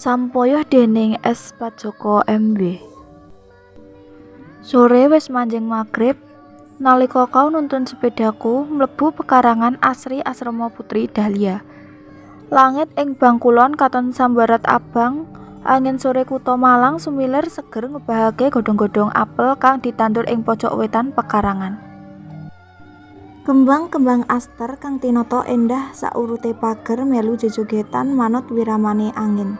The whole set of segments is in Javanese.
Sampoyo dening S Padjoko M W. Sore wis manjing magrib nalika kau nuntun sepedaku mlebu pekarangan asri asrama Putri Dahlia. Langit ing bangkulon katon sambarat abang, angin sore kutha Malang sumilir seger ngobahake godhong-godhong apel kang ditandur ing pojok wetan pekarangan. Kembang-kembang aster kang tinata endah saurute pager melu jejogetan manut wiramane angin.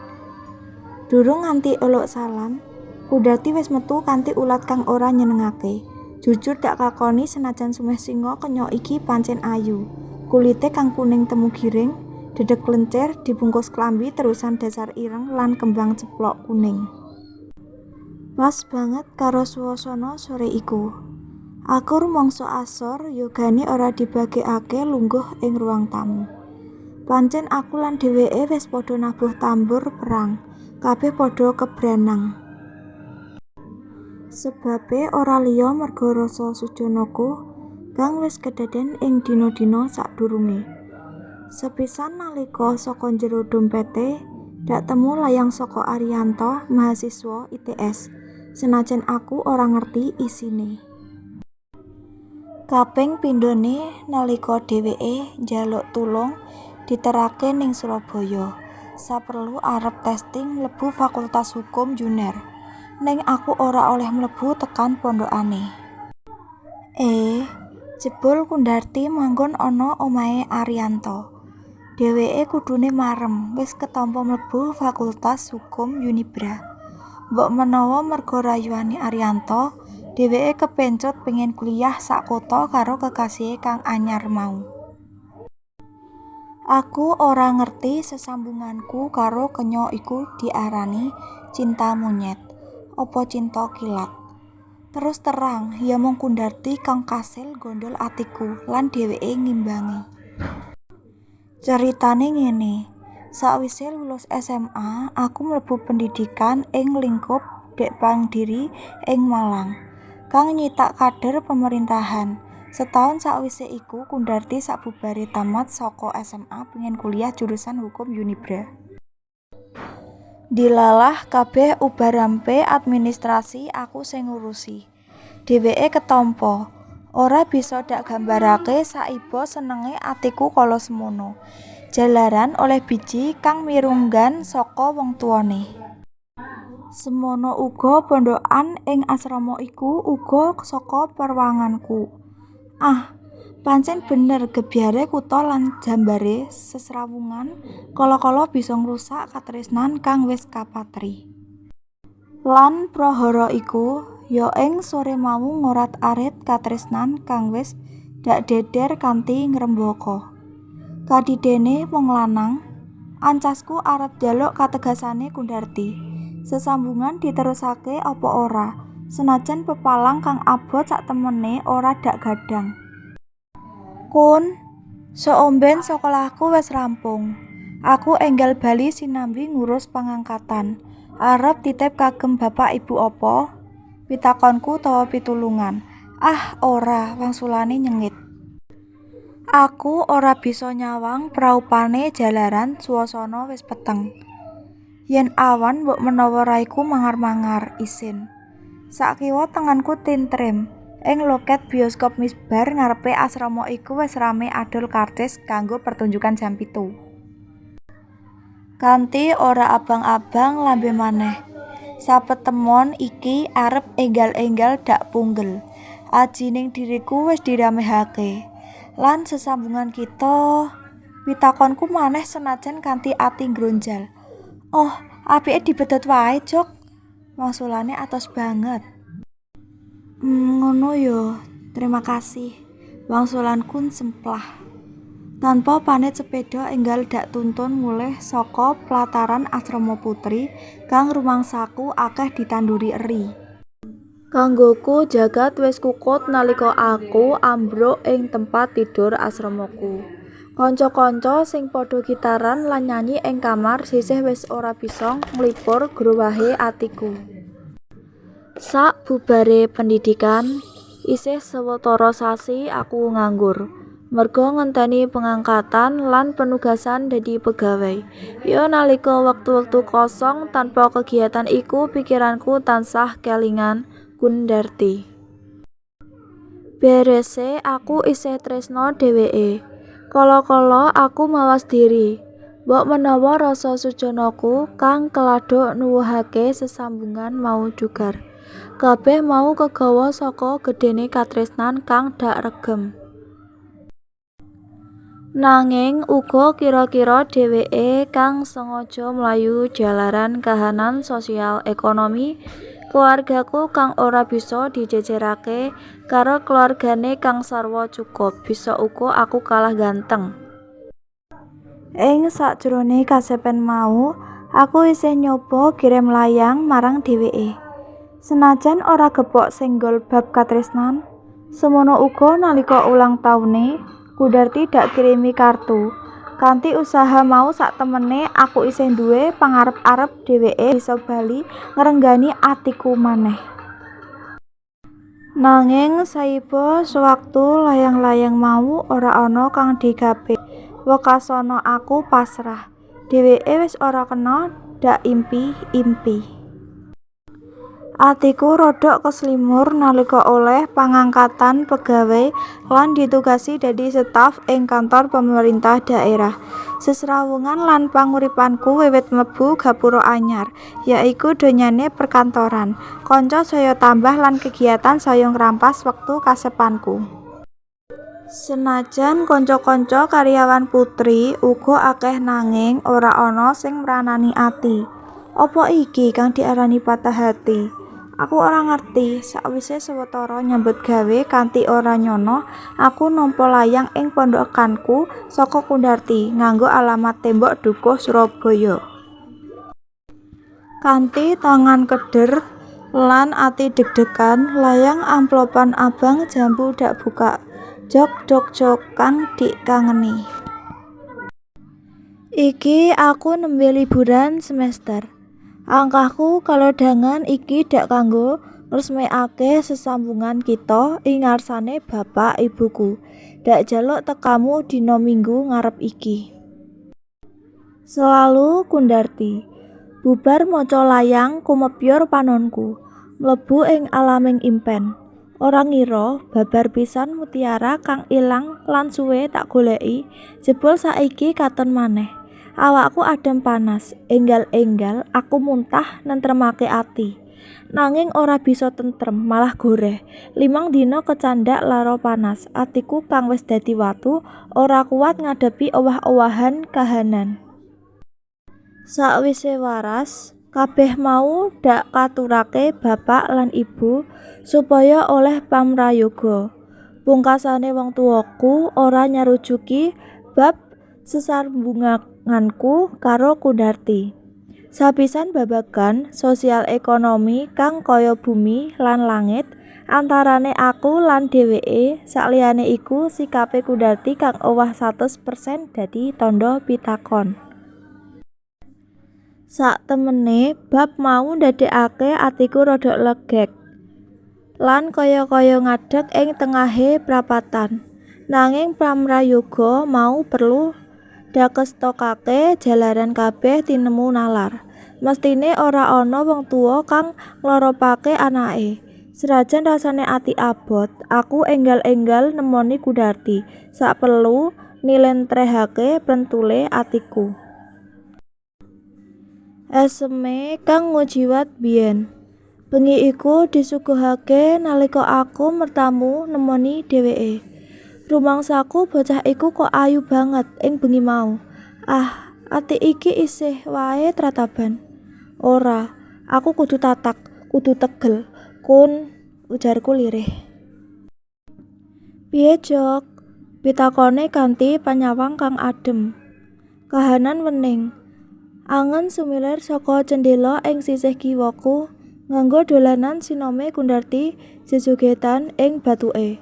Durung nganti eluk salam, Kundarti wis metu kanthi ulat kang ora nyenengake. Jujur dak lakoni senajan sumeh singa kenya iki pancen ayu. Kulite kang kuning temu giring, dedeg lencir dibungkus klambi terusan dasar ireng lan kembang ceplok kuning. Pas banget karo swasana sore iku. Aku rumangsa asor yogane ora dibagekake lungguh ing ruang tamu. Pancen aku lan dheweke wis padha nabuh tambur perang, kabeh padha kebranang. Sebabe ora liya merga rasa sujanaku kang wis kedaden ing dina-dina sadurunge. Sepisan nalika saka njero dompete dak temu layang saka Ariyanto, mahasiswa ITS, senajan aku ora ngerti isine. Kaping pindhone nalika dheweke njaluk tulung diterake ning Surabaya, saperlu arep testing mlebu Fakultas Hukum Unair. Ning aku ora oleh mlebu tekan pondokane. Jebul Kundarti manggon ana omahe Ariyanto. Dheweke kudune marem wis ketampa mlebu Fakultas Hukum Unibra. Mbok menawa merga rayuane Ariyanto, dheweke kepencut pengen kuliah sak kutha karo kekasihe kang anyar mau. Aku ora ngerti sesambunganku karo kenya iku diarani cinta monyet, apa cinta kilat. Terus terang, ya mung Kundarti kang kasil nggondol atiku lan dheweke ngimbangi. Ceritane ngene, sakwise lulus SMA, aku mlebu pendidikan ing lingkup Depangdiri ing Malang, kang nyitak kader pemerintahan. Setaun sakwise iku Kundarti sabubare tamat saka SMA pengen kuliah jurusan hukum Unibra. Ndilalah kabeh ubarampe administrasi aku sing ngurusi. Dheweke ketampa. Ora bisa dak gambarake saiba senenge atiku kala semono, jalaran oleh biji kang mirunggan saka wong tuwane. Semono uga pondokan ing asrama iku uga saka perwanganku. Ah, pancen bener gebyare kutha lan jambare sesrawungan kala-kala bisa ngrusak katresnan kang wis kapatri. Lan prahara iku, ya ing sore mau ngorat-arit katresnan kang wis dak deder kanthi ngrembaka. Kadidene wong lanang, ancasku arep njaluk kategasane Kundarti. Sesambungan diterusake apa ora, senajan pepalang kang abot saktemene ora dak gadhang. Kun, soomben sekolahku wis rampung. Aku enggal bali sinambi ngurus pangangkatan. Arep titip kagem bapak ibu apa? Pitakonku tawa pitulungan. Ah, ora, wangsulane nyengit. Aku ora bisa nyawang praupane jalaran swasana wis peteng. Yen awan mbok menawa raiku mangar-mangar isin. Sakiwa tengenku tentrem. Ing loket bioskop misbar ngarepe asrama iku wis rame adol karcis kanggo pertunjukan jam 7. Kanthi ora abang-abang lambe maneh. Sapetemon iki arep enggal-enggal dak punggel. Ajining diriku wis diramehake. Lan sesambungan kita, pitakonku maneh senajan kanthi ati nggronjal. Oh, apike dibedhot wae, Jok. Wangsulane atos banget. Ngono yo, terima kasih. Wangsulanku semplah. Tanpa panit sepeda enggal dak tuntun mulih saka plataran asrama putri kang rumangsaku akeh ditanduri eri. Kanggoku jagat wis kukut nalika aku ambruk ing tempat tidur asramaku. Kanca-kanca sing padha gitaran lan nyanyi ing kamar sisih wis ora bisa nglipur growahe atiku. Sak bubare pendidikan, isih sawetara sasi aku nganggur. Merga ngenteni pengangkatan lan penugasan dadi pegawai. Ya nalika wektu-wektu kosong tanpa kegiatan iku pikiranku tansah kelingan Kundarti. Berese aku isih tresna dheweke. Kala-kala aku mawas diri. Mbok menawa rasa sujanaku kang keladuk nuwuhake sesambungan mau jugar. Kabeh mau kegawa saka gedhene katresnan kang dak regem. Nanging uga kira-kira dheweke kang sengaja mlayu jalaran kahanan sosial ekonomi keluargaku kang ora bisa dijejerake karo keluargane kang sarwa cukup. Bisa uga aku kalah ganteng. Ing sakjroning kasepen mau, aku isih nyoba kirim layang marang dheweke. Senajan ora gepok senggol bab katresnan, semono uga nalika ulang taune, Kundarti dak kirimi kartu. Kanthi usaha mau saktemene aku isih duwe pangarep-arep dheweke bisa bali ngrenggani atiku maneh. Nanging saiba sewaktu layang-layang mau ora ana kang digape. Wekasana aku pasrah. Dheweke wis ora kena dak impi-impi. Atiku rodok keslimur nalika oleh pangangkatan pegawai lan ditugasi dadi staf ing kantor pemerintah daerah. Sesrawungan lan panguripanku wiwit mlebu gapura anyar, yaiku donyane perkantoran. Kanca saya tambah lan kegiatan saya ngrampas wektu kasepanku. Senajan kanca-kanca karyawan putri uga akeh nanging ora ana sing mranani ati. Apa iki kang diarani patah hati? Aku ora ngerti. Sakwise sawetara nyambut gawe kanthi ora nyana, aku nampa layang ing pondokanku saka Kundarti nganggo alamat Tembok Dukuh, Surabaya. Kanthi tangan keder lan ati deg-degan, layang amplopan abang jambu dak bukak. Jok jok jok kang dikangeni. Iki aku nembe liburan semester. Angkahku kalodhangan iki dak kanggo ngresmekake sesambungan kita ing ngarsane bapak ibuku. Dak jaluk tekamu dina Minggu ngarep iki. Selalu Kundarti. Bubar maca layang kumepyur panonku, mlebu ing alaming impen. Ora ngira babar pisan mutiara kang ilang lan suwe tak goleki, jebul saiki katon maneh. Awakku adem panas, enggal-enggal aku muntah nentremake ati. Nanging ora bisa tentrem, malah goreh. 5 dina kecandak lara panas, atiku kang wis dadi watu ora kuwat ngadepi owah-owahan kahanan. Sakwise waras, kabeh mau dak katurake bapak lan ibu supaya oleh pamrayoga. Pungkasane wong tuwaku ora nyarujuki bab sesambunganku karo Kundarti. Sapisan babagan sosial ekonomi kang kaya bumi lan langit antarane aku lan dheweke. Sakliyane iku sikape Kundarti kang owah 100% dadi tandha pitakon. Saktemene bab mau ndadekake atiku rada legek lan kaya-kaya ngadeg ing tengahe prapatan. Nanging pamrayoga mau perlu dakestokake jalaran kabeh tinemu nalar. Mestine ora ana wong tuwa kang ngloropake anake. Senajan rasane ati abot, aku enggal-enggal nemoni Kundarti saperlu nylentrehake prentule atiku. Eseme kang ngujiwat biyen. Bengi iku disuguhake nalika aku mertamu nemoni dheweke. Rumangsaku bocah iku kok ayu banget ing bengi mau. Ah, ati iki isih wae trataban. Ora, aku kudu tatak, kudu tegel. Kun, ujarku lirih. Piye, Jok? Pitakone kanthi panyawang kang adem. Kahanan wening. Angen sumilir saka cendhela ing sisih kiwaku nganggo dolanan sinome Kundarti jejogetan ing bathuke.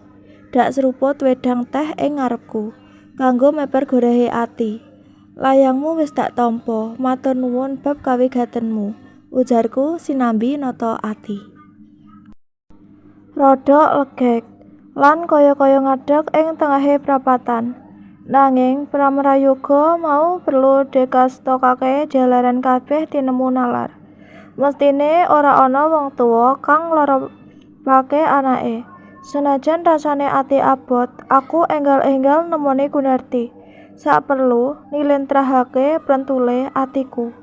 Dak seruput wedang teh ing ngarepku, kanggo meper gorehe ati. Layangmu wis dak tampa, matur nuwun bab kawigatenmu, ujarku sinambi nata ati. Rodok legek. Lan kaya-kaya ngadeg ing tengahe prapatan. Nanging pramrayoga mau perlu dekastokake jalaran kabeh tinemu nalar. Mesthine ora ana wong tuwa kang nglarapake anake. Senajan rasane ati abot, aku enggal-enggal nemoni Kundarti. Saperlu nylentrehake prentule atiku.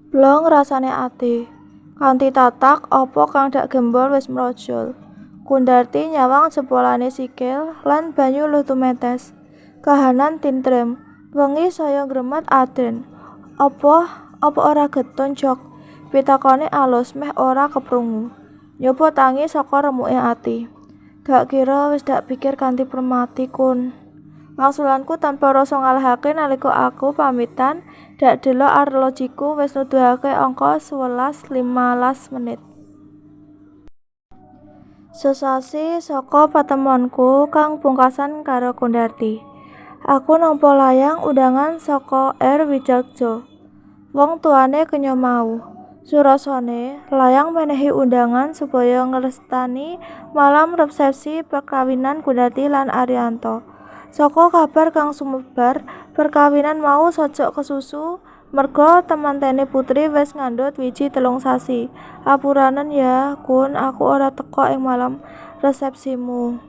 Plong rasane ati. Kanthi tatak apa kang dak gembol wis mrojol. Kundarti nyawang jempolane sikil lan banyu luh tumetes. Kahanan tintrem, wengi saya ngremet adren. Apa, apa ora getun, Jok? Pitakone alus meh ora keprungu. Nyoba tangi saka remuke ati. Dak kira wis dak pikir kanthi premati, Kun. Wangsulanku tanpa rasa ngalahake nalika aku pamitan, dak delok arlojiku wis nuduhake angka 11.15. Sesasi saka patemonku kang pungkasan karo Kundarti, aku nampa layang undangan saka R Widjakjo. Wong tuane kenya mau. Surasane, layang menehi undangan supaya ngrestani malam resepsi perkawinan Kundarti lan Aryanto. Saka kabar kang sumebar, perkawinan mau sojok kesusu merga temantene putri wis ngandhut wiji 3 sasi. Apuranen ya, Kun, aku ora teka ing malam resepsimu.